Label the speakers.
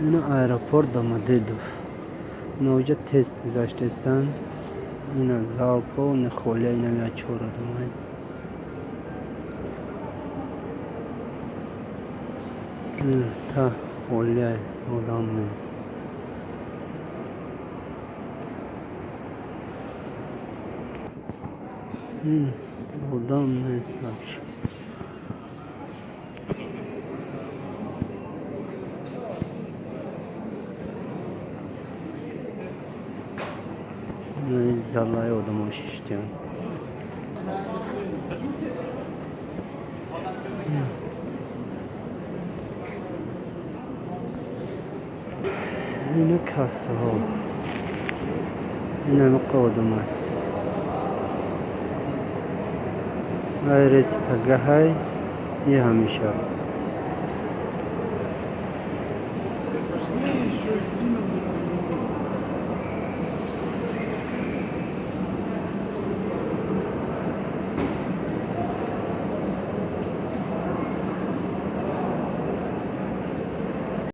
Speaker 1: Ина аэропорт Домодедово. Иноҷа тест гузаштаистанд. Ина зал полный холия, инам як чор одамай. Та холияй, одам нест. Одам нест вообще. Залаи одамо шиштиям. Ина кассаҳо. Ина миқа одамай. Ай рейс пагаҳай, и ҳамеша.
Speaker 2: Важнее еще идти на